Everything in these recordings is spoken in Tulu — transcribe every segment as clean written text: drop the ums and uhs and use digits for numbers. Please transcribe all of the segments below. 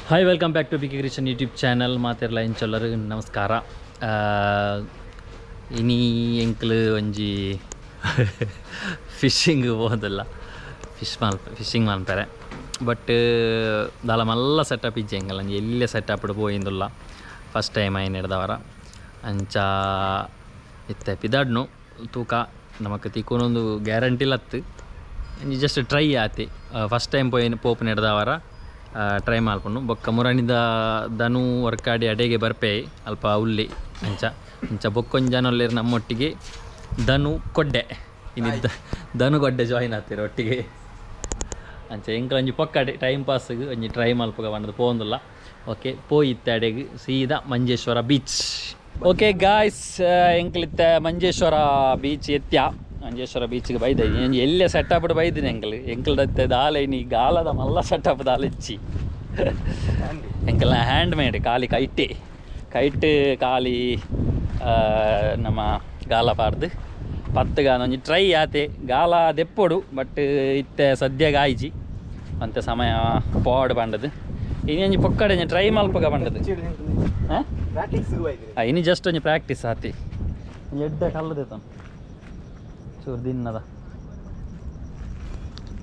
Hi, welcome back to B K Krishan YouTube channel. ಮಾತೆರ್ಲ ಇಂಚೊಲ್ಲರು ನಮಸ್ಕಾರ. ಇನಿ ಎಂಕ್ಲು ಒಂಜಿ ಫಿಶಿಂಗ್ ಹೋದಲ್ಲ, ಫಿಶ್ ಮಲ್ಪ ಫಿಶಿಂಗ್ ಮಲ್ಪೆರೆ. ಬಟ್ ದಾಲ ಮಲ್ಲ ಸೆಟಪ್ ಇಜ್ಜಿ ಎಂಕಲ್, ಒಂಜಿ ಎಲ್ಲೆ ಸೆಟಪ್ ಪೋಯಿಂದುಲ್ಲ ಫಸ್ಟ್ ಟೈಮ್ ಆಯಿನ ಹಿಡ್ದವರ. ಅಂಚ ಇತ್ತೆ ಪಿದಾಡ್ನು ತೂಕ ನಮಕ್ ತಿಕ್ಕೊನೊಂದು ಗ್ಯಾರಂಟಿ ಲತ್ತು, ಒಂಜಿ ಜಸ್ಟ್ ಟ್ರೈ ಆತಿ. ಫಸ್ಟ್ ಟೈಮ್ ಪೋಯಿನ ಪೋಪುನ ಹಿಡ್ದವರ ಟ್ರೈ ಮಲ್ಪುಂಡು. ಬೊಕ್ಕ ಮುರಣಿದ ದನು ವರ್ಕಾಡಿ ಅಡೆಗೆ ಬರ್ಪೆ ಅಲ್ಪ ಉಲ್ಲಿ. ಅಂಚ ಅಂಚ ಬೊಕ್ಕೊಂಜಿ ಜನ ಉಲ್ಲೆರ್ ನಮ್ಮೊಟ್ಟಿಗೆ, ದನು ಕೊಡ್ಡೆ ಇನಿ ದನು ಕೊಡ್ಡೆ ಜಾಯಿನ್ ಆತೀರ ಒಟ್ಟಿಗೆ. ಅಂಚ ಎಂಕಲ್ ಒಂಜಿ ಪೊಕ್ಕಡೆ ಟೈಮ್ ಪಾಸ್ಗ್ ಒಂಜಿ ಟ್ರೈ ಮಲ್ಪುಗ ಪಂಡದು ಪೋವೊಂದುಲ್ಲ. ಓಕೆ, ಪೋಯಿತ್ತೆ ಅಡೆಗ್ ಸೀದಾ ಮಂಜೇಶ್ವರ ಬೀಚ್. ಓಕೆ ಗಾಯ್ಸ್, ಎಂಕಲಿತ್ತೆ ಮಂಜೇಶ್ವರ ಬೀಚ್ ಎತ್ಯ. ಮಂಜೇಶ್ವರ ಬೀಚ್ಗೆ ಬೈದ ಒಂಜಿ ಎಲ್ಲೆ ಸೆಟಪ್ ಬೈದಿನಿ ಎಂಕಲ್. ಎಂಕಲ್ದತ್ತೆ ದಾಲ ಇನಿ ಗಾಲದ ಮಲ್ಲ ಸೆಟಪ್ ದಾಲ ಇಚ್ಚಿ. ಎಂಕಲ್ನ ಹ್ಯಾಂಡ್ ಮೇಡ್ ಖಾಲಿ ಕೈಟೆ ಕೈಟ್ ಖಾಲಿ ನಮ್ಮ ಗಾಲ ಪಾರ್ದು ಪತ್ತುಗಾನ ಒಂಜಿ ಟ್ರೈ ಆತೆ. ಗಾಲ ದೆಪ್ಪೊಡು ಬಟ್ ಇತ್ತೆ ಸದ್ಯಗ ಆಯ್ಜಿ ಅಂತೆ ಸಮಯ ಪೋಡ್ ಪಂಡದು. ಇನಿ ಒಂಜಿ ಪೊಕ್ಕಡೆ ಒಂಜಿ ಟ್ರೈ ಮಲ್ಪಗ ಪಂಡದು. ಇನಿ ಜಸ್ಟ್ ಒಂಜಿ ಪ್ರಾಕ್ಟೀಸ್ ಆತಿ. ಎಡ್ಡೆ ಕಲ್ಲುದೇತಾನ ಚೂರು ದಿನ್ನದ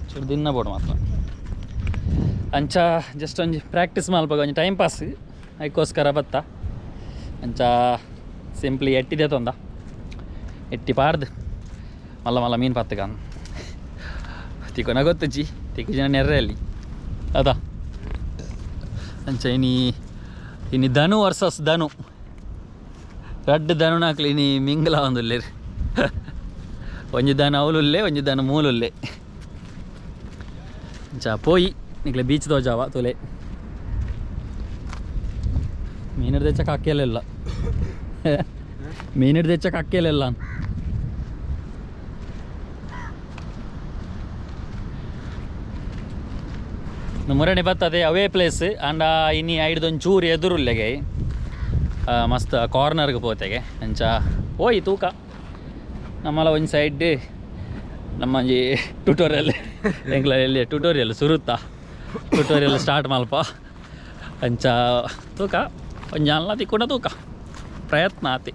ಚೂರು ದಿನ್ನ ಬೋಡು ಮಾತ್ರ. ಅಂಚ ಜಸ್ಟ್ ಒಂಜಿ ಪ್ರಾಕ್ಟೀಸ್ ಮಲ್ಪಗ ಒಂಜಿ ಟೈಮ್ ಪಾಸ್ ಐಕೋಸ್ಕರ ಬತ್ತ. ಅಂಚ ಸಿಂಪ್ಲಿ ಎಟ್ಟಿದೆ ತೊಂದ ಎಟ್ಟಿ ಪಾರ್ದು ಮಲ್ಲ ಮಲ್ಲ ಮೀನು ಪತ್ತುಗಾನ ತಿಕ್ಕೊನ ಗೊತ್ತುಜ್ಜಿ ತಿಕ್ಕು ಜನ ನೆರ್ರೆಯಲ್ಲಿ ಅದ. ಅಂಚ ಇನಿ ಇನಿ ಧನು ವರ್ಸಸ್ ಧನು ರಡ್ಡು ಧನುನಾಕ್ಲು ಇನಿ ಮಿಂಗ್ಲ ಒಂದುಲ್ಲೇರು. ಒಂಜಿ ದನ ಅವಲುಲ್ಲೆ, ಒಂಜಿ ದನ ಮೂಲುಲ್ಲೆ. ಅಂಚ ಪೋಯಿ ನಿಕ್ಲೆ ಬೀಚ್ ತೋಜಾವ ತುಲೆ. ಮೀನು ತೆಚ್ಚಕ್ಕೆ ಅಕ್ಕಿಯಲ್ಲೆಲ್ಲ, ಮೀನು ತೆಚ್ಚಕ್ಕೆ ಅಕ್ಕಿಯಲ್ಲೆಲ್ಲ. ಮುರಣಿ ಬರ್ತದೆ ಅವೇ ಪ್ಲೇಸ್. ಅಂಡ ಇನಿ ಐಡ್ದೊಂದು ಚೂರು ಎದುರುಲ್ಲೆಗೆ ಮಸ್ತ್ ಕಾರ್ನರ್ಗೆ ಪೋತೆಗೆ. ಅಂಚ ಪೋಯಿ ತೂಕ ನಮ್ಮಲ್ಲ ಒಂಜಿ ಸೈಡ್ ನಮ್ಮ ಒಂಜಿ ಟ್ಯುಟೋರಿಯಲ್ ಎಂಕ್ಲ ಎಲ್ಲಿ ಟ್ಯುಟೋರಿಯಲ್ ಸುರುತ್ತಾ ಟ್ಯುಟೋರಿಯಲ್ ಸ್ಟಾರ್ಟ್ ಮಲ್ಪ. ಅಂಚ ತೂಕ ಒಂಜಿ ಅಲ್ಲ ತಿಕ್ಕೊಂಡ ತೂಕ ಪ್ರಯತ್ನ ಆತಿ.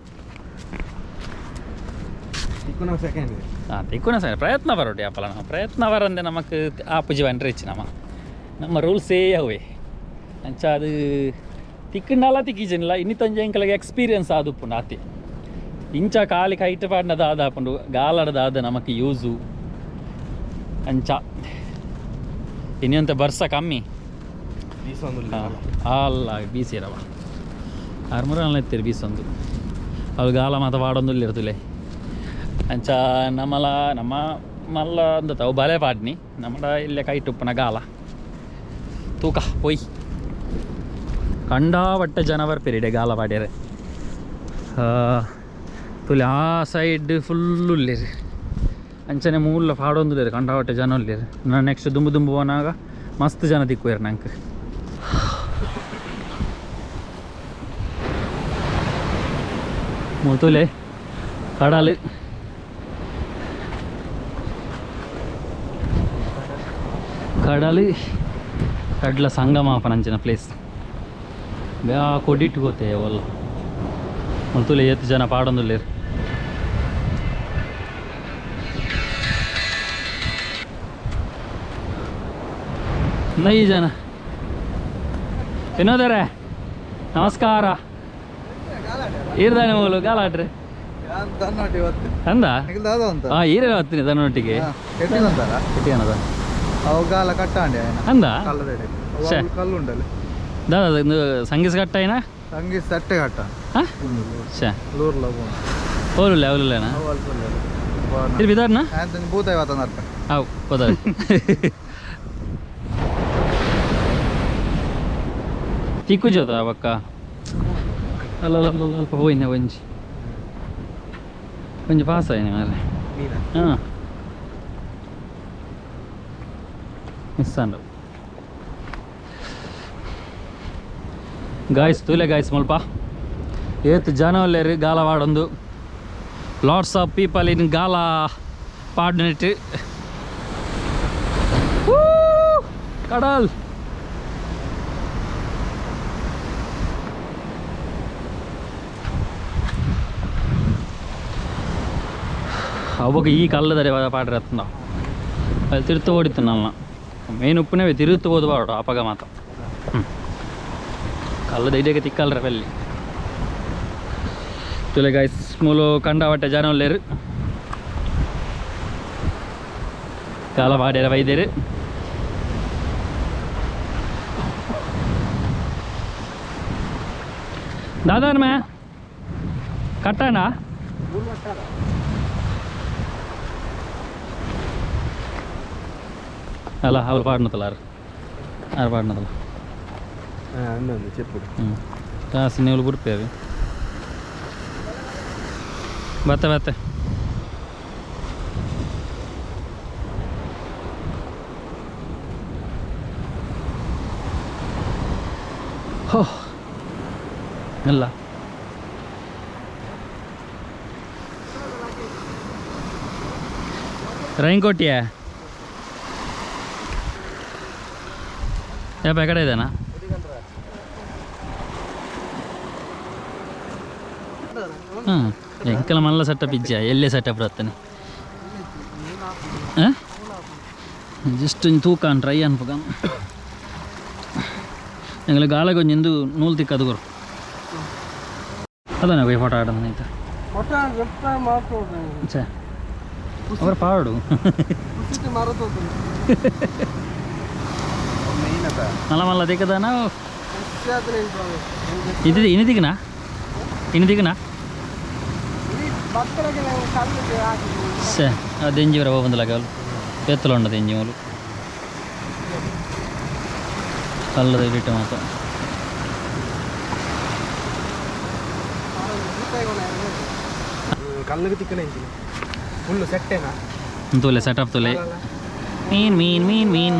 ಹಾಂ ತಿಕ್ಕುನ ಸರಿ ಪ್ರಯತ್ನ ಬರೋಟಿ ಅಪ್ಪಲ. ನಮ್ಮ ಪ್ರಯತ್ನ ಬರಂದೆ ನಮಕ್ ಆಪುಜಿ ಬಂಡ್ರೆ ನಮ್ಮ ನಮ್ಮ ರೂಲ್ಸೇ ಅವೇ. ಅಂಚ ಅದು ತಿಕ್ಕಂಡಲ್ಲ ತಿಕ್ಕಿಜಿಲ್ಲ ಇನ್ನಿತೊಂಜಿ ಎಂಕಲಿಗೆ ಎಕ್ಸ್ಪೀರಿಯನ್ಸ್ ಆದುಪ್ಪುಂಡು ಆತಿ. ಇಂಚ ಖಾಲಿ ಕೈಟ್ ಪಾಡ್ನ ದಾದ ಆಪುಂಡು ಗಾಲಡದಾದ ನಮಕ್ ಯೂಸು. ಅಂಚ ಇನ್ನೊಂತ ಬರ್ಸ ಕಮ್ಮಿ ಅಲ್ಲ ಬೀಸಿರವ ಆರ್ಮೂರ ಎತ್ತಿರು ಬೀಸೊಂದು ಅವು ಗಾಲ ಮಾತ ಪಾಡೊಂದು ಇರ್ತುಲೆ. ಅಂಚ ನಮ್ಮಲ ನಮ್ಮ ಮಲ್ಲ ಅಂದತ ಅವು ಬಲೆ ಪಾಡ್ನಿ ನಮ್ಮಡ ಇಲ್ಲೇ ಕೈಟುಪ್ಪನ ಗಾಲ ತೂಕ ಪೊಯ್ ಕಂಡಾಪಟ್ಟೆ ಜನ ಬರ್ಪಿರಿಡೆ ಗಾಲ ಪಾಡ್ಯರೆ. ತುಲೆ ಆ ಸೈಡ್ ಫುಲ್ ಉಲ್ಲೇರು. ಅಂಚನೆ ಮೂಲ ಪಾಡೊಂದುಲ್ಲೇರು ಕಂಡಾಪಟ್ಟೆ ಜನ ಉಲ್ಲೇರು. ನಾನು ನೆಕ್ಸ್ಟ್ ದುಂಬು ದುಂಬು ಹೋನಾಗ ಮಸ್ತ್ ಜನ ತಿಕ್ಕುವೇರು ನಂಗೆ. ಮುತುಲೆ ಕಡಲು ಕಡಲು ಕಡ್ಲ ಸಂಗಮಾಪನ ಅಂಚಿನ ಪ್ಲೇಸ್ ಬ್ಯಾ ಕೊಡಿಟ್ಟು ಗೊತ್ತೇ ಅವಲ್ಲ. ಮುತುಲೆ ಏತ್ ಜನ ಪಾಡೊಂದುಲ್ಲೇರು. ನೈ ಜನ ವಿನೋದರೇ ನಮಸ್ಕಾರ. ಈರ್ದಾನೆ ಮೂಲು ಗಾಲಾಟ್ರಿ ಅಂದ ಹಾಂ ಈರೇ ಹೊತ್ತಿನಿ ದನ್ನೊಟ್ಟಿಗೆ ಅಂದ ದಾದಾ ಸಂಗೀಸ್ ಕಟ್ಟಾಯಿನ ಹಾಂ ಓಲುಲ್ಲೆ ಅವಲುಲ್ಲೇನಾ ಇರ್ ಬಿದಾರ್ನಾ ಅವು ಹೋದ ತಿಕ್ಕು ಜೋತ ಬಕ್ಕ ಅಲ್ಲ ಅಲ್ಲ ಅಲ್ಪ ಹೋಯಿನ ಒಂಜಿ ಒಂಜಿ ಪಾಸ್ ಆಯ್ನ ಮಾರೆ. ಹಾಂ ಮಿಸ್ ಆಂಡ್ ಗಾಯ್ಸ್ ತೂಲೆ ಗಾಯ್ಸ್ ಮುಲ್ಪ ಏತ್ ಜನ ಉಲ್ಲೇರು ಗಾಲ ಪಾಡೊಂದು. ಲಾಟ್ಸ್ ಆಫ್ ಪೀಪಲ್ ಇನ್ ಗಾಲ ಪಾಡ್ನೆಟ್. ಕಡಲ್ ಅವಾಗ ಈ ಕಲ್ಲದ ಪಾಡ್ರೆ ಅತ್ತಂದ ಅಲ್ಲಿ ತಿರ್ತು ಓಡಿತ್ತು ನನ್ನ ಮೇನ್ ಉಪ್ಪುನೇ ತಿರುತ್ತು ಹೋದು ಬಾಡು ಅಪಗ ಮಾತ. ಹ್ಞೂ ಕಲ್ಲದ ಇಡೀ ತಿಕ್ಕಲ್ರ ಬೆಲ್ಲಿ ತುಲೆ ಗಾಯ್ಸ್ ಮೂಲು ಕಂಡಾವಟ್ಟೆ ಜನ ಉಲ್ಲೇರು ಕಾಲ ಪಾಡ್ಯರ ಬೈದೇರು. ದಾದಾನ ಕಟ್ಟಾಣ ಅಲ್ಲ ಅವ್ರು ಪಾಡ್ನತಲ್ಲ ಆರು ಆರು ಪಾಡ್ನತಲ್ಲ చెప్పు. ಹ್ಞೂ ಕಾಸು ನೀವು ಬುಡ್ಪೇವೆ ಬತ್ತೆ ಬತ್ತೆ. ಹೋ ಅಲ್ಲ ರೈನ್ಕೋಟಿಯಾ ಯಾಪ ಕಡೆ ಇದ್ದಾನಾ? ಹಾಂ ಎಂಕಲ ಮಲ್ಲ ಸೆಟಪ್ ಇಜ್ಜ ಎಲ್ಲೇ ಸೆಟಪ್ ಬರ್ತೇನೆ. ಹಾಂ ಜಸ್ಟ್ ಒಂಜಿ ತೂಕ ಟ್ರೈ ಅನ್ಪಗ ಎಂಗಲ ಗಾಲಗೊಂಜಿ ಒಂಜಿ ನೂಲು ತಿಕ್ಕದು ಗುರು ಅದನ್ನ ಫೋಟೋ ಆಡೋಣ ಆಯ್ತಾ? ಛೇ ಅವರ ಪಾಡು ಮಲ್ಲ ಮಲ್ಲ ದಿಕ್ಕದಾನ ಇದು ಇನಿ ದಿಗ್ನಾ ಇನಿ ದಿಗ್ನಾ ಸೇ ದೆಂಜಿ ಬರ ಬಂದಲಾಗ ಅವಳು ಪೇತ್ತಲ ಉಂಡ ದೆಂಜಿ ಅವಳು ಕಲ್ಲದ ಇಡಿಟ ಮಾತ. ಕಲ್ಲಿಗೆ ತಿಕ್ಕನೆ ಫುಲ್ ಸೆಟ್ಟೇನಾ? ತುಲೆ ಸೆಟಪ್ ತುಲೆ ಮೀನ್ ಮೀನ್ ಮೀನ್ ಮೀನ್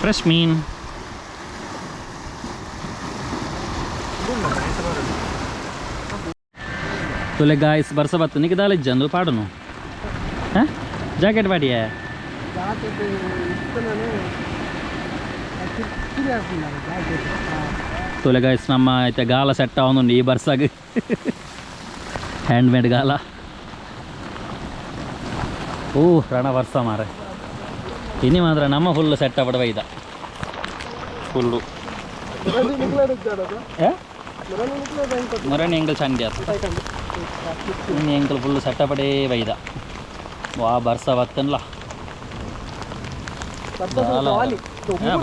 ಫ್ರೆಶ್ ಮೀನ್. ತುಲೆ ಗಾಯ್ಸ್ ಬರ್ಸ ಬತ್ತು ನಿಕ್ಕೆ ದಾಲ ಇಜ್ಜಂದು ಪಾಡುನು. ಹಾಂ ಜಾಕೆಟ್ ಪಾಡಿಯೇ? ತುಲೆ ಗಾಯ್ಸ್ ನಮ್ಮ ಐತೆ ಗಾಲ ಸೆಟ್ ಆವೊಂದುಂಡು ಈ ಬರ್ಸಾಗ ಹ್ಯಾಂಡ್ ಮೇಡ್ ಗಾಲ. ಓ ರಣ ವರ್ಷ ಮಾರೆ ಇನಿ ಮಾತ್ರ ನಮ್ಮ ಫುಲ್ ಸೆಟ್ ಪಡವ ಇದ ಫುಲ್ಲು ಮೊರಣಿ ಎಂಕಲ್ ಚಂಡಿ ಆತು ಇನ್ನು ಎಂಕಲ್ ಫುಲ್ ಸೆಟ್ ಪಡೇ ಬೈದ ವಾ ಬರ್ಸ ಬತ್ತನ್ಲ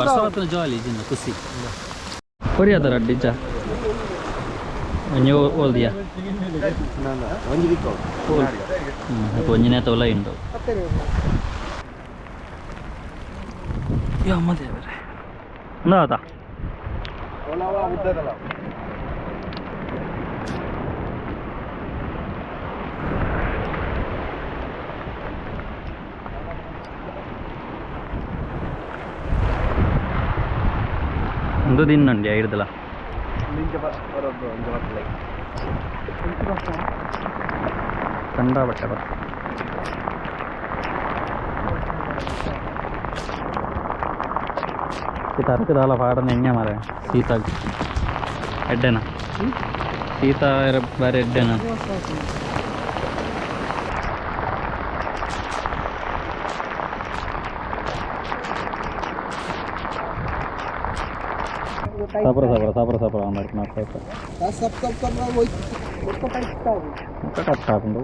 ಬರ್ಸ ಬತ್ತನ ಜಾಲಿ ಜಿನ್ನ ಖುಷಿ ಕೊರಿಯಾದ ರಡ್ಡಿ ಚ ಒಂಜಿ ಓಲ್ದಿಯಾ? ಒಂಜಿ ದಿಕ್ಕು ಒಂಜಿನೇ ತೋಲ ಉಂಟು. ಯಮ್ಮ ದೇವರೇ ಎಂದಾತ? ಉದ್ದದಲ್ಲ. ಒಂದು ದಿನ ಐಡ್ದಲ ಕಂಡಾಬಟ್ಟೆ ಬರ್ ತರಕದಾಲ ಪಾಡನ ಎಂಗೆ ಮಾರೆ ಸೀತಾ ಎಡ್ಡೆನ ಸೀತಾ ಬಾರಿ ಎಡ್ಡೆನ. ಸಪರ ಸಪರ ಸಪರ ಸಪರ ಕಟ್ ಆಪುಂಡು.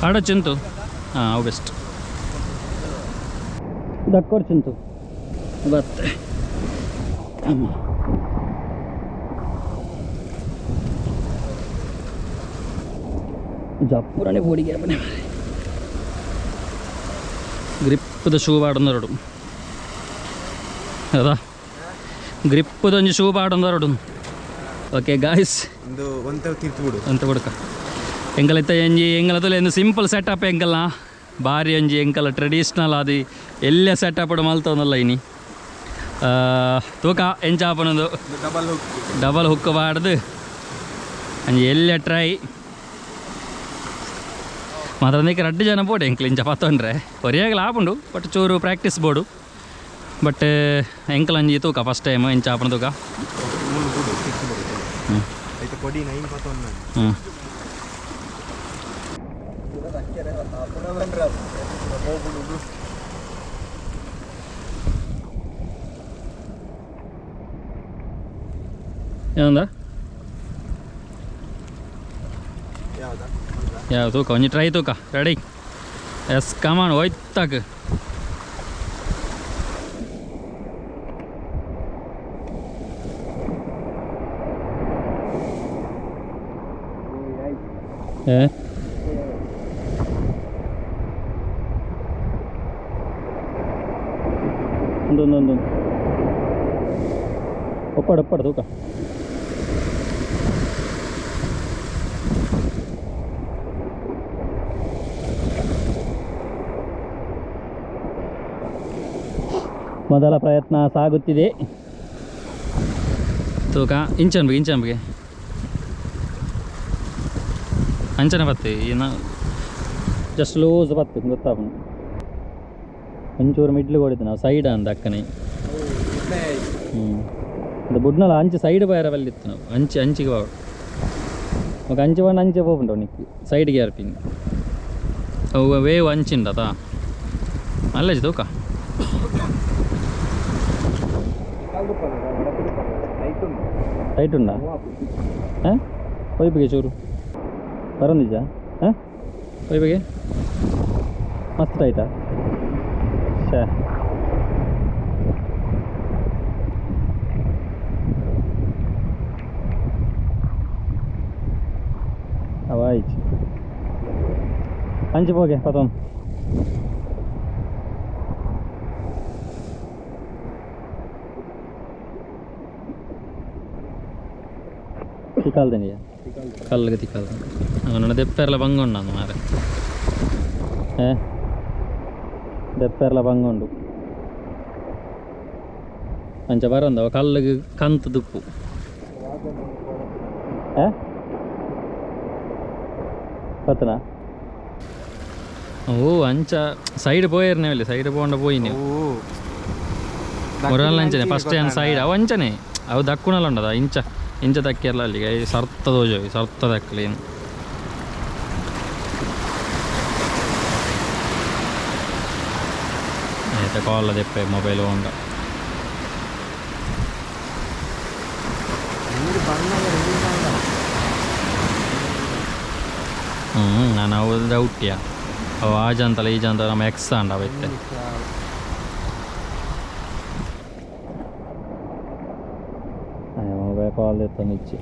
ಆಡೊಚ್ಚುಂತು ಹಾಂ ಅವು ಬೆಸ್ಟ್ ದಕ್ಕೊರ್ಚುಂತು ಬತ್ತೆ ಅಮ್ಮ. ಜಪ್ಪುರನೆ ಪೋಡಿಗೆ ಗ್ರಿಪ್ಪದ ಶೂ ಪಾಡುന്നವരോಡು ಅದಾ ಗ್ರಿಪ್ಪದೊಂಜಿ ಶೂ ಪಾಡುന്നವರೋಡು. ಓಕೆ ಗಾಯ್ಸ್ ಅಂತ ಕೊಡ್ಕ ಎಂಕಲೈತ ಎಂಜಿ ಎಂಕಲ ತುಲೆ ಸಿಂಪಲ್ ಸೆಟಪ್ ಎಂಕಲ್ನ ಭಾರಿ ಒಂಜಿ ಎಂಕಲ ಟ್ರೆಡಿಷ್ನಲ್ ಅದು ಎಲ್ಲ ಸೆಟಪ್ ಮಲ್ತೊಂದಲ್ಲ ಇನಿ ತೂಕ ಎಂಚಾಪನದು ಡಬಲ್ ಹುಕ್ ಪಾಡ್ದು ಅಂಜಿ ಎಲ್ಲ ಟ್ರೈ ಮಾತ್ರ ನೀಕ ರಡ್ಡು ಜನ ಬೋಡು ಎಂಕ್ಲು ಇಂಚ ಪತ್ತೊಂಡ್ರೆ ಒರಿಯಾಗಲ ಆಪುಂಡು ಬಟ್ ಚೂರು ಪ್ರಾಕ್ಟೀಸ್ ಬೋಡು ಬಟ್ ಎಂಕಲ್ ಅಂಜಿ ತೂಕ ಫಸ್ಟ್ ಟೈಮ್ ಎಂಚ ಆಪುಂಡು ತೂಕ. ಐತ ಕೊಡಿ ನೈನ್ ಪತ್ತೊಂದು. ಹ್ಞೂ. ಏನಂದ? ಯಾವ್ದಾ? ಯಾವ ತೂಕ ಒಂಜಿ ಟ್ರೈ ತೂಕ. ರೆಡಿ, ಎಸ್, ಕಮಾನ್, ಹೋಯ್ತಾಕ. ಏ ಒಂದು ಒಪ್ಪಾಡು ಒಪ್ಪಾಡು ತೂಕ. ಮೊದಲ ಪ್ರಯತ್ನ ಸಾಗುತ್ತಿದೆ. ತೂಕ ಇಂಚನ್ಬಿಗೆ ಇಂಚನ್ಬಿಗೆ ಅಂಚನೆ ಬತ್ತೆ ಇನ್ನು ಜಸ್ಟ್ ಲೂಸ್ ಬತ್ತು ಗೊತ್ತಾಪುಂಡು. ಒಂಚೂರು ಮಿಡ್ಲು ಕೊಡಿದ್ದು ನಾವು ಸೈಡ್ ಅಂದ ಅಕ್ಕನೆ. ಹ್ಞೂ, ಅದು ಬುಡ್ನಲ ಅಂಚೆ ಸೈಡ್ ಬಾಯರ ಬಲ್ಲಿತ್ತು ನಾವು ಅಂಚೆ ಅಂಚಿಗೆ ಬಾವು ఒక ಅಂಚೆ ಬಂದು ಅಂಚೆ ಪೋಪುಂಡು ನಿಕ್ಕಿ ಸೈಡ್ಗೆ ಅರ್ಪಿಂಗ್ ಅವು ವೇವ್ ಅಂಚಿಂಡತಾ ಅಲ್ಲಜಿ ತೂಕ. ಟೈಟ್ ಉಂಡಾ? ಹಾಂ, ಪೈಪಿಗೆ ಚೂರು ಬರಂದಿಜ. ಹಾಂ, ಪೈಪಿಗೆ ಮಸ್ತ್ ಟೈಟಾ? ಶೇ ಅವಾಯ್ತು. ಅಂಚೆ ಪೋಗೆ ಪತೊಂದು ತಿಕಾಲ್ದೇನೆ ಕಲ್ಲಿಗೆ ತಿಕ್ಕಾಲ್ದ ಅವನ ದೆಪ್ಪೆರ್ಲ ಬಂಗುಂಡು ಮಾರೆ. ಏ ದೆಪ್ಪೆರ್ಲ ಬಂಗುಂಡು ಅಂಚ ಬರಂದವ ಕಲ್ಲಿಗೆ ಕಂತು ದುಪ್ಪು. ಏ ಪತ್ತನ ಓ ಅಂಚ ಸೈಡ್ ಪೋಯರ್ನೇ ಅಲ್ಲಿ ಸೈಡ್ ಪೋಂಡ ಪೋಯಿ ನೀವು ಒರಲ್ಲ ಅಂಚನೆ ಫಸ್ಟ್ ಏನು ಸೈಡ್ ಅವು ಅಂಚನೆ ಅವು ದಕ್ಕುನಲ್ಲ ಉಂಡದ ಇಂಚ ಇಂಚ ದಕ್ಕಿರಲ್ಲ ಅಲ್ಲಿಗೆ ಸರ್ತ ದೋಜೋವಿ ಸರ್ತ ದಕ್ಕಲಿ. ಆಯ್ತಾ ಕಾಲ್ ದೆಪ್ಪೆ ಮೊಬೈಲ್ ಉಂಡ. ಹ್ಞೂ, ನಾನು ಅವು ಡೌಟಿಯಾ ಅವು ಆ ಜಂತಲ್ಲ ಈ ಜಂತ ನಮ್ಮ ಎಕ್ಸ್ ಅಂಡ ಅವ ಇತ್ತೆ. ಮೊಬೈಲ್ ಕಾಲ್ ಎತ್ತೊಂದಿಚ್ಚಿ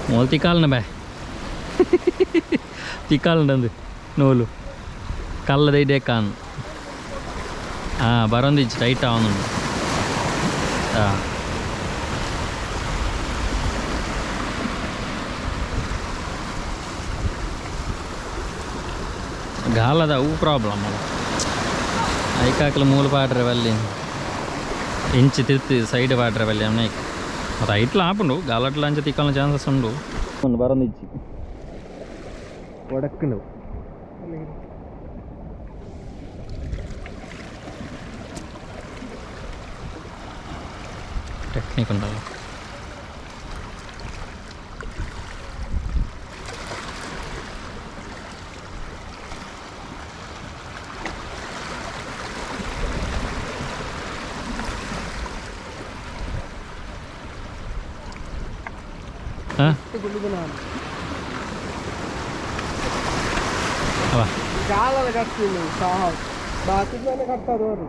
ಮೂಲು ತಿಕ್ಕಾಲ್ನ ಬೇ ತಿಕ್ಕಾಲ್ನಂದು ನೂಲು ಕಲ್ಲದ ಇಡೇ ಕಾನ್. ಹಾಂ, ಬರೊಂದಿಚ್ಚಿ ಟೈಟ್ ಆವೊಂದುಂಡು. ಹಾಂ, ಗಾಲದ ಅವು ಪ್ರಾಬ್ಲಮ್ ಅಲ್ಲ. ಐಕಾಕಲು ಮೂಲು ಪಾಡ್ರೆ ಬಲ್ಲಿ ಇಂಚಿ ತಿರ್ತಿ ಸೈಡ್ ಪಾಡ್ರೆ ಬಲ್ಲಿ ಅಮ್ಮ ಐಕ್ ಮತ್ತು ಐಟ್ಲ ಆಪುಂಡು ಗಾಲಟ್ಲ ಅಂಚೆ ತಿಕ್ಕಾಲ ಚಾನ್ಸಸ್ ಉಂಡು. ಒಂದು ಬರೊಂದಿಜ್ಜಿ ಒಡಕ್ಕುಂಡು. ಟೆಕ್ನಿಕ್ ಉಂಡಲ್ಲ. ಹಾಂ ಅವ ಗಾಲದ ಕಟ್ತಿಲ್ಲ ಸಾವು ಬಾಕಿ ಕಟ್ತದವರು.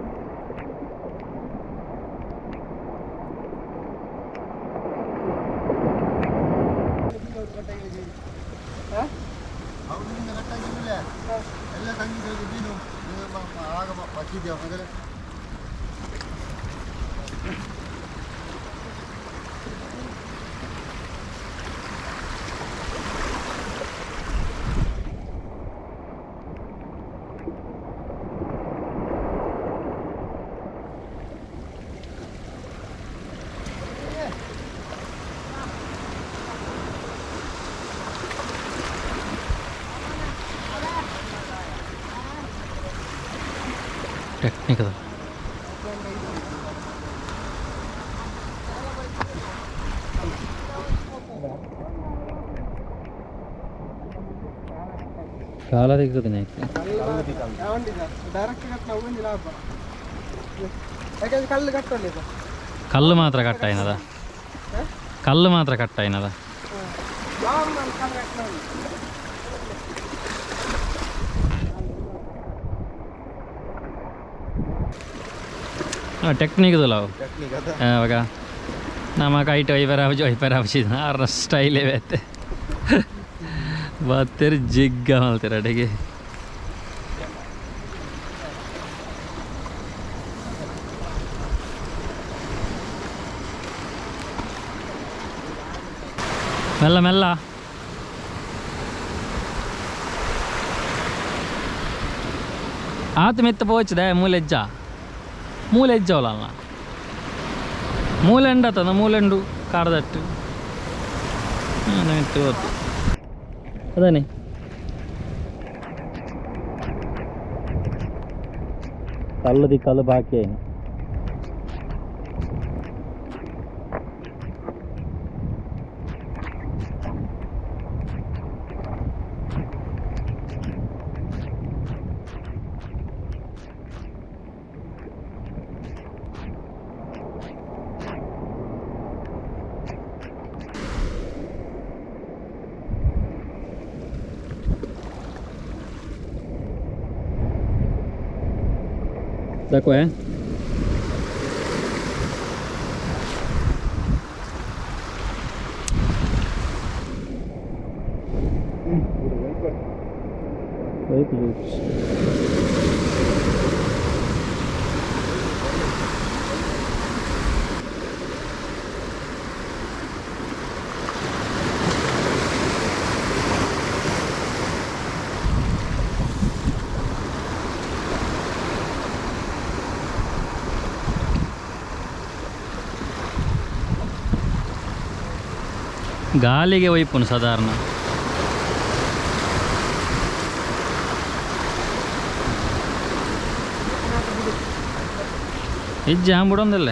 ಎಲ್ಲ ತಂಗಿದ್ದು ಮೀನು ಆಗ ಬಚ್ಚಿದ್ದೇವೆ ಮೊದಲೇ. ಟೆಕ್ನಿಕ್ ಅದ. ಕಾಲ ತೆಗ್ದು ಕಲ್ಲು ಕಟ್ಟೊಂಡಿದೆ. ಕಲ್ಲು ಮಾತ್ರ ಕಟ್ಟಾಯಿನದ, ಕಲ್ಲು ಮಾತ್ರ ಕಟ್ಟಾಯಿನದ. ಟೆಕ್ನಿಕ್ ಅವು ಅವಾಗ ನಮ್ಮ ಕೈಟ್ ವೈಪರ್ ಆಫ್ ವೈಪರ್ ಆಫ್ ಆರ್ನ ಸ್ಟೈಲೇ ಬೇತೆ ಬತ್ತೇರಿ ಜಿಗ್ಗ ಮಲ್ತೀರ ಅಡಿಗೆ. ಮೆಲ್ಲ ಮೆಲ್ಲ ಆತ ಮೆತ್ತ ಪೋಚದೆ ಮೂಲೆಜ್ಜ ಮೂಲೆಜ್ಜ ಅವಲಲ್ಲ ಮೂಲೆಂಡು ಆತದ ಮೂಲೆಂಡು ಕಾರದಟ್ಟು ಮೆತ್ತ ಹೋತು ಅದಾನೆ. ಕಲ್ಲು ದಿಕ್ಕಲ್ಲು ಬಾಕಿ ಏನು Dakle. ಗಾಲಿಗೆ ಒಯ್ಪುನು ಸಾಧಾರಣ. ಇಜ್ಜಿ ಬಿಡೊಂದಿಲ್ಲ.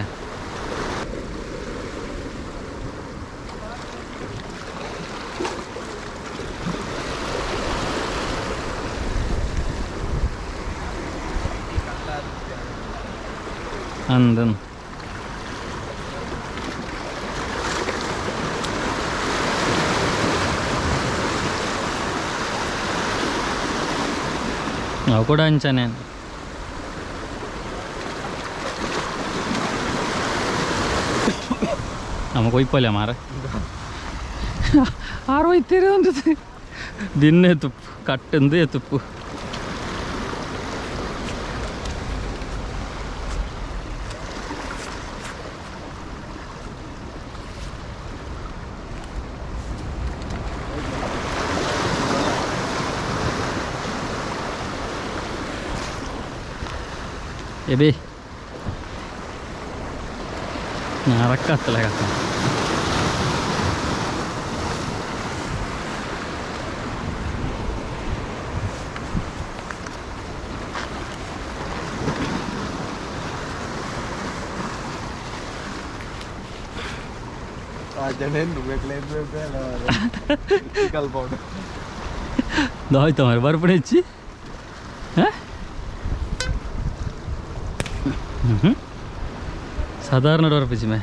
ಅಂದನ್ ಅವು ಕೂಡ ಅಂಚನೆ. ನಮಗೆ ಒಯ್ಪಲ್ಲ ಮಾರ ಆರು ಒಯ್ತೀರಿ ಒಂದು ದಿನ್ನೇ ತುಪ್ಪು ಕಟ್ಟಂದೇ ತುಪ್ಪು. ಎಬಿ ರಕ್ಕತ್ತಲ್ಲ ಕತ್ತ. ದಾಯ್ತ ಮಾರೆ ಬರ್ಪಣೆಚ್ಚಿ. ಸಾಧಾರಣ ಬರ್ಪಿಸಿ ಮೇ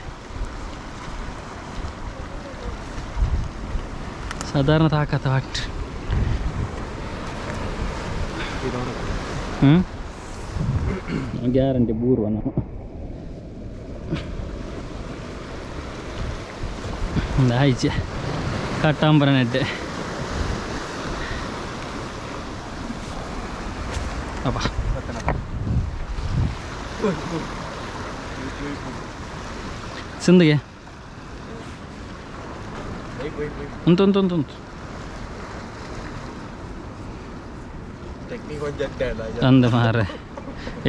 ಸಾಧಾರಣ ತಾಕತ್ತ what. ಹ್ಞೂ ಗ್ಯಾರಂಟಿ ಬೂರ್ವ ನಾವು ಆಯ್ಚೆ ಕಟ್ಟಾಂಬರ ನೆಡ್ಡೆ ಅಪ್ಪ. ಸಿಂದಿಗೆ ಉಂಟು ಉಂಟು ಉಂಟು ಉಂಟು ಅಂದ ಮಾರ್ರೆ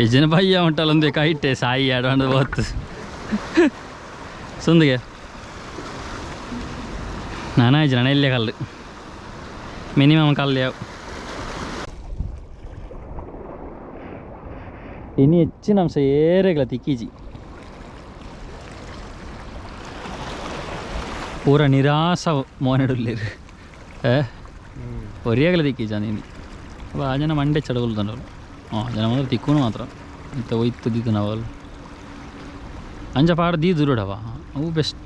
ಯಜನ ಬಯ್ಯ ಉಂಟಲ್ಲ ಒಂದೇ ಕೈಟೆ ಸಾಯಿ ಆಡೋಣ ಹೋತು ಸುಂದಿಗೆ. ನಾನಾಯ್ತು ನಾನು ಇಲ್ಲೇ ಕಲ್ಲು ಮಿನಿಮಮ್ ಕಲ್ಲು ಯಾವ ಇನ್ನು ಹೆಚ್ಚಿನ ಅಂಶ ಏರೆಗಳ ತಿಕ್ಕೀಜಿ ಪೂರ ನಿರಾಸ ಮೋನೆಡುಲ್ಲೇರು ಒರಿಯಾಗಲ ತಿಕ್ಕೀಜ ನೀನು. ಅವ ಆ ಜನ ಮಂಡೆ ಚಡಗೊಲ್ದಂಡರು. ಹಾಂ, ಜನ ಮಾತ್ರ ತಿಕ್ಕುನು ಮಾತ್ರ ಇತ್ತ ಒಯ್ತು ದೀತನವಲ್ ಅಂಚ ಪಾಡ ದೀ ದುರುಡವ ಅವು ಬೆಸ್ಟ್.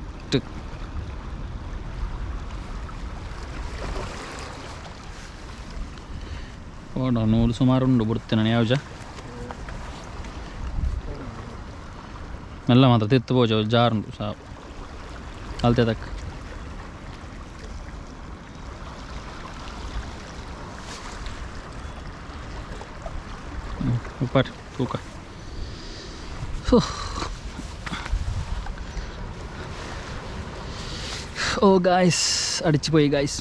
ಓಡ ನೂಲು ಸುಮಾರು ಉಂಡು ಬಿಡ್ತೇನೆ ನಾನು ಯಾವ್ಜ ಮೆಲ್ಲ ಮಾತ್ರ ತಿತ್ತು ಪೋಜ ಜಾರುಂಡು ಸಾವು ಅಲ್ತೆ ತಕ್ಕ. ಉಪ್ಪಾಟ್ ತೂಕ. ಓ ಗಾಯ್ಸ್, ಅಡಿಚಿ ಪೋಯಿ ಗಾಯ್ಸ್.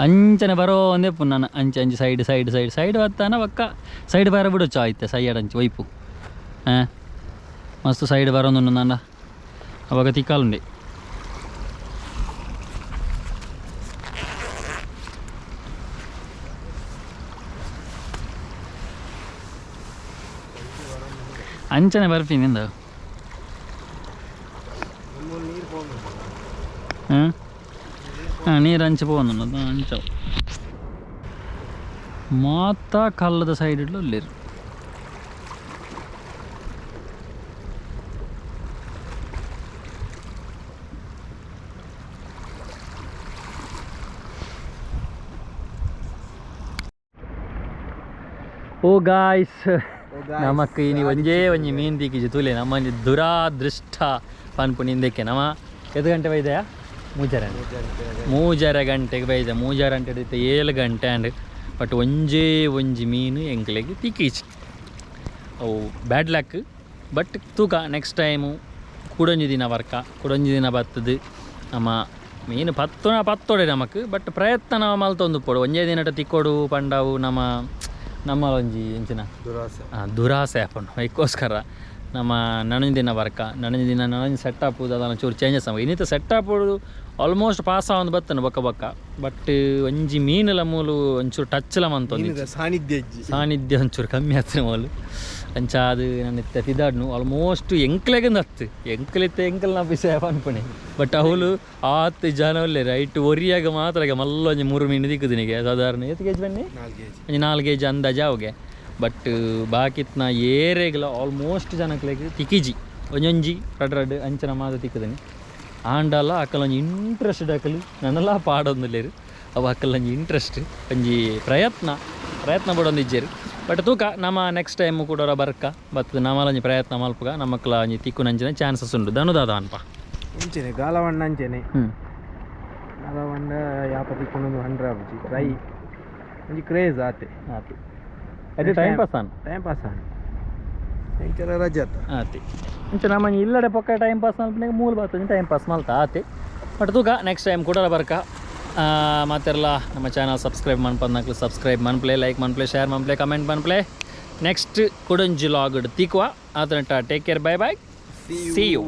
ಅಂಚನೆ ಬರೋ ಒಂದೇ ನಾನು ಅಂಚೆ ಅಂಚೆ ಸೈಡ್ ಸೈಡ್ ಸೈಡ್ ಸೈಡ್ ಬತ್ತಾನ ಪಕ್ಕ ಸೈಡ್ ಬಾರ ಬಿಡೊಚ್ಚು ಆಯ್ತೆ ಸೈಯಡ್ ಅಂಚೆ ಒಯ್ಪು. ಹಾಂ, ಮಸ್ತ್ ಸೈಡ್ ಬರೋದುಂಡು ನನ್ನ ಅವಾಗ ತಿಕ್ಕಾಲುಂಡೆ. ಅಂಚನೆ ಬರ್ತೀನಿ ನಿಂದ. ಹಾಂ ಹಾಂ, ನೀರು ಅಂಚೆ ಪೋವೊಂದುಂಡು ಅಂಚವು ಮಾತ ಕಲ್ಲದ ಸೈಡ್ ಉಲ್ಲೆರ್. ಓ ಗಾಯ್ಸ್, ನಮಕ್ ಇನಿ ಒಂಜೇ ಒಂಜಿ ಮೀನ್ ತಿಕ್ಕಿಜಿ ತೂಲೆ. ನಮ್ಮ ಒಂಜಿ ದುರಾದೃಷ್ಟ ಪನ್ಪು ನಿಂದಕ್ಕೆ. ನಮ್ಮ ಎದು ಗಂಟೆ ಬೈದೆಯಾ? ಮೂಜರೆ ಮೂಜರೆ ಗಂಟೆಗೆ ಬೈದೆ. ಮೂಜರೆ ಗಂಟೆ ಇತ್ತೆ 7 ಗಂಟೆ ಆಂಡ್. ಬಟ್ ಒಂಜೇ ಒಂಜಿ ಮೀನು ಎಂಕ್ಲೆಗ್ ತಿಕ್ಕಿಜಿ. ಅವು ಬ್ಯಾಡ್ ಲಕ್. ಬಟ್ ತೂಕ ನೆಕ್ಸ್ಟ್ ಟೈಮು ಕುಡೊಂಜಿ ದಿನ ವರ್ಕ ಕುಡೊಂಜಿ ದಿನ ಬತ್ತದು ನಮ್ಮ ಮೀನು ಪತ್ತುನ ಪತ್ತೊಡೆ ನಮಕ್. ಬಟ್ ಪ್ರಯತ್ನ ನಾವು ಮಲ್ತೊಂದು ಪೋಡು ಒಂಜೇ ದಿನಟ ತಿಕ್ಕೊಡು ಪಂಡವು ನಮ್ಮ ನಮ್ಮ ಒಂಜಿ ಎಂಚಿನ ದುರಾಸೆ. ದುರಾಸೆ ಆಪುಂಡು. ಐಕ್ಕೋಸ್ಕರ ನಮ್ಮ ನನೊಂಜಿ ದಿನ ವರ್ಕ ನನೊಂಜಿ ದಿನ ನನೊಂಜಿ ಸೆಟ್ ದಾದನ ಚೂರು ಚೇಂಜಸ್ ಆವು. ಇನ್ನಿತ ಸೆಟ್ ಆಲ್ಮೋಸ್ಟ್ ಪಾಸ್ ಆವೊಂದು ಬತ್ತನ ಬೊಕ್ಕ ಬೊಕ್ಕ. ಬಟ್ ಒಂಜಿ ಮೀನುಲ ಮೂಲು ಒಂಚೂರು ಟಚ್ಲ ಮಂತೊಂದು ಸಾನ್ನಿಧ್ಯ ಇಜ್ಜಿ. ಸಾನ್ನಿಧ್ಯ ಒಂಚೂರು ಕಮ್ಮಿ ಆತ್ರ ಮೂಲು. ಅಂಚ ಅದು ನನ್ನ ಇತ್ತೆ ತಿದಾಡ್ನು ಆಲ್ಮೋಸ್ಟ್ ಎಂಕ್ಲೆಗಂದು ಹತ್ತು ಎಂಕ್ಲಿತ್ತೆ ಎಂಕಲ್ನ ವಿಷಯ ಪನ್ಪುಣೆ. ಬಟ್ ಅವಳು ಆತ್ ಜನ ಉಲ್ಲೆರ್ ಐಟ್ ಒರಿಯಾಗ ಮಾತ್ರ ಈಗ ಮಲ್ಲ ಒಂಜಿ 3 ಮೀನು ದಿಕ್ಕುದಿನಿಗೆ ಸಾಧಾರಣ ಏತ್ ಕೆಜಿ ಬನ್ನಿ? 4 ಕೆಜಿ. ಒಂಜಿ 4 ಕೆಜಿ ಅಂದಾಜು ಅವುಗೆ. ಬಟ್ ಬಾಕಿತ್ನ ಏರೆಗ್ಲ ಆಲ್ಮೋಸ್ಟ್ ಜನಕ್ಲೆಗ್ ತಿಕ್ಕಿಜಿ. ಒಂಜೊಂಜಿ ರಡ್ ರಡ್ ಅಂಚನ ಮಾತ ತಿಕ್ಕುದಿನಿ. ಆಂಡಲ ಅಕಲ್ ಒಂಜಿ ಇಂಟ್ರೆಸ್ಟ್ ಅಕಲ್ ನನಲ ಪಾಡೊಂದುಲ್ಲೆರ್. ಅವು ಅಕಲ್ ಒಂಜಿ ಇಂಟ್ರೆಸ್ಟ್ ಒಂಜಿ ಪ್ರಯತ್ನ ಪ್ರಯತ್ನ ಪಡೊಂದಿಜ್ಜೆರ್. ಬಟ್ ತೂಕ ನಮ್ಮ ನೆಕ್ಸ್ಟ್ ಟೈಮ್ ಕೂಡ ಬರ್ಕ ಬತ್ತದ ನಮ್ಮಲ ಒಂಜಿ ಪ್ರಯತ್ನ ಮಲ್ಪುಗ ನಮಕ್ಲ ಒಂಜಿ ತಿಕ್ಕುನಂಚಿನ ಚಾನ್ಸಸ್ ಉಂಡು. ಧನು ದಾದ ಅನ್ಪ ಅಂಚೆನೆ ಗಾಲವಣ್ಣ ಅಂಚೆನೆ ಗಾಲವಣ್ಣ ಯಾಪ ತಿಕ್ಕೊಂಡೊಂದು ಹಂಡ್ರೆ ಆಪುಜಿ ಟ್ರೈ ಒಂಜಿ ಕ್ರೇಜ್ ಆತೆ. ಆತೆ ಅದು ಟೈಮ್ ಪಾಸ್ ಆನ್ ಟೈಮ್ ಪಾಸ್ ಆನ್ ಎಂಚಲ ರಜೆ ಆತ. ಆತೆ ಅಂಚ ನಮ್ಮ ಇಲ್ಲಡೆ ಪಕ್ಕ ಟೈಮ್ ಪಾಸ್ ಮಲ್ಪನಾಗ ಮೂಲ ಬರ್ತದೆ ಟೈಮ್ ಪಾಸ್ ಮಲ್ತ ಆತೆ. ಬಟ್ ತೂಕ ನೆಕ್ಸ್ಟ್ ಟೈಮ್ ಕೂಡ ಬರ್ಕ. ಮಾತೆರ್ಲ ನಮ್ಮ ಚಾನಲ್ ಸಬ್ಸ್ಕ್ರೈಬ್ ಮನ್ಪಂದಕ್ಲು ಸಬ್ಸ್ಕ್ರೈಬ್ ಮನ್ಪ್ಲೆ, ಲೈಕ್ ಮನ್ಪ್ಲೆ, ಶೇರ್ ಮನ್ಪ್ಲೆ, ಕಮೆಂಟ್ ಮನ್ಪ್ಲೆ. ನೆಕ್ಸ್ಟ್ ಕುಡೊಂಜಿ ಲಾಗ್ ತಿಕ್ವಾ. ಆತನಟ take care, bye bye, see you.